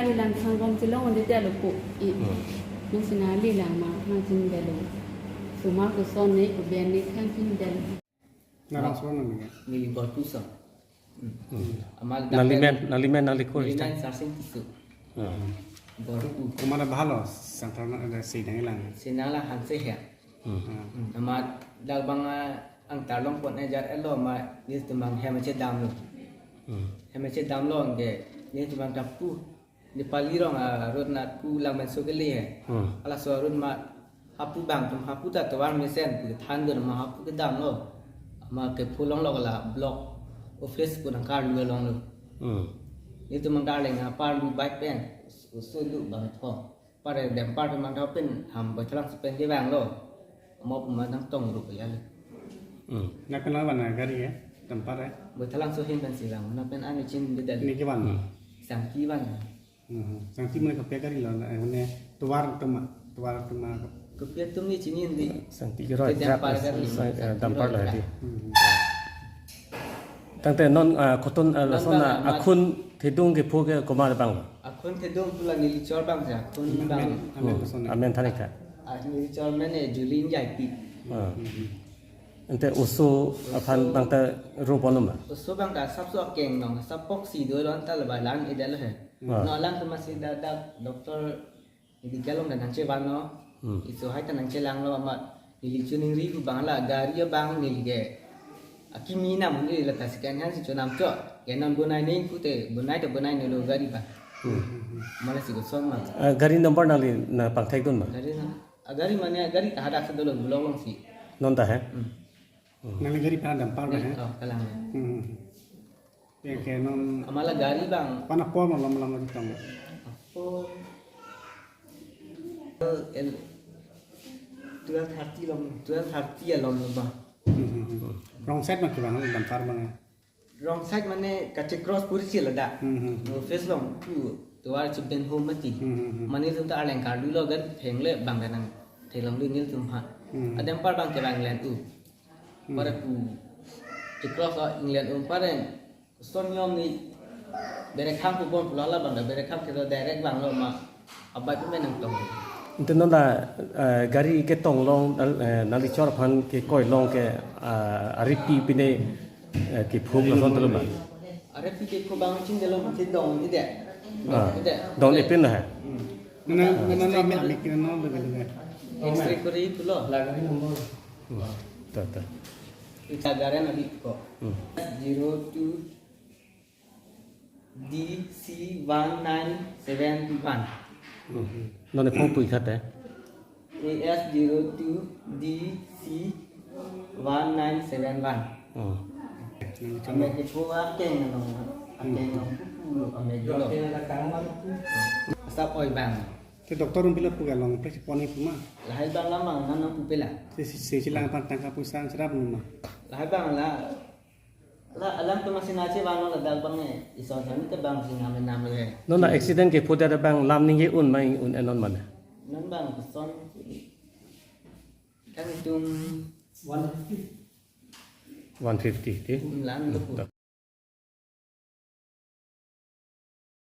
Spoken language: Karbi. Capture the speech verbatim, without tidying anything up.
Lang sangbom chelong onde delo po i. Hmm. Nang sina li lang ma nang chin delo. Sumar koson ne ko ben ne thang chin delo. Nang rang suan nang. Neli Gortu son. Hmm. Amat nangli men, nangli men, nangli kori neli ta. Men Sarsing Tisso. Hmm. Gortu. Komat abang lo, sangthar na ada si nanglang. Si nanglang hanse he. Hmm. Hmm. Amat dak bang, ah, angtar longpon ejar elo ma nelitum bang hem chedamlo. Hmm. Hem chedamlo anke nelitum bang ta pu. Nepali rong, ah, road nat pu lang men so kele he. Hmm. Halaso road ma hapu bang atum hapu ta tovar mesen pu than dun ma hapu kedamlo. Ma kepho longlo la block office pu nangkarlu longlo. Hmm. Nelitum bang darling ha parlu bike pen. Oso du bang tho. Pare dempar pen mangthau pen ham Boithalangso pen kevanglo. Mo puma nangtong rup ya le. Hmm. Nang pen la van gari ya, dempar ya. Boithalangso ahin pen si vang, nang pen ani chin beda. Ne kevan. Hmm. Sangti van. Hmm. Sangti mane kopi agari lo, eh, mane tovar atum ma, tovar atum ma. Kopi atum ne chini di. Sangti ke roi, dempar jat, gari. Sang-, eh, dempar lo di. Hmm. Tangte non, ah, koton, ah, non lason bang, ah, amat akhun thedung kepho ke komat bang lo? Akhun thedung pu la neli chor bang si, akhun bang. Amen, amen, hmm, koson ne? Amen thanik tha. Ah, neli chor men e Juling Jaipi. Ah. Hmm. Ante oso, oso aphan bang ta ro ponlo ma? Oso bang ta asapso akeng nong, asap poksi do lon ta la balan edelo he. Ah. Non lang tu masi dak dak doctor Neli kelong dan nangchevanlo. Hmm. Iso hai ta nangchelanglo amat. Neli chuningri pu bang la gari abang neli ke. Akimi nam neli la ta second hand si chonam cho. Ke non bonai neng pute, bonai ta bonai nelo gari bang. Hmm. Mala si koson ma. Ah, gari number nangli nangpangthek dun ma? Gari na. Ah, gari mane, gari ta hadak si dolo bulong long si. Non ta he? Hmm. Hmm. Nangli gari pen dempar bang he? Oh, kalang. Hmm. Ya, ke non. Amat la gari bang. Pana por malam malam lagi tong. Apo el twelve thirty lom, twelve thirty alom lo bang. Hmm, hmm, hmm. Wrong side ma kevang, dempar bang. Wrong side mane kache cross puri si ladak. Hmm, hmm, hmm. Office long tu tovar chipden home mati. Hmm, hmm, hmm. Mane tum ta arleng karlu lo gari phengle bang danang thelong dun nelitum ha. Hmm. Adempar bang kevang len u. Hmm. Pare pu chikros o England um pare. Son yom ni berekhang pu bon pu lala bang da berekhang ke direct bang lo ma. Abai pu men nangtong. Ante non la, eh, gari ketong long, eh, nangli chor aphan kekoi long ke, ah, aripi pine, eh, kepho lason telo ma? Aripi kepho bang ching delo mungkin dong ide. Ah, ide. Dong ide. Ipin la he? Hmm. Nang, nang, nang, nang, nang, nang, nang, nang, nang. X-ray kori pu lo. Hmm. Ta, ta. Ita garen adi ko. Hmm. Zero two D C one nine seven one. Hmm. Non ne phong pui khat eh. A S zero two D C one nine seven one. Hmm. Ame kepho akeng no. Akeng no pupu lo ame lo. Asap oi bang. Te doctor um pilo pu ga long presi poni pu ma. Lahai bang lamang nang nang pupela. Se, se, se lang pan tangka puisang serap ma. Lahai bang la, la alam tu masi nache bang la dak bang e. Ison han ke bang si nam nam le. Non la accident kepho dak bang lam ningje un ma un enon mane. Non bang koson. Kan itum one fifty. One fifty ti. Lam lo.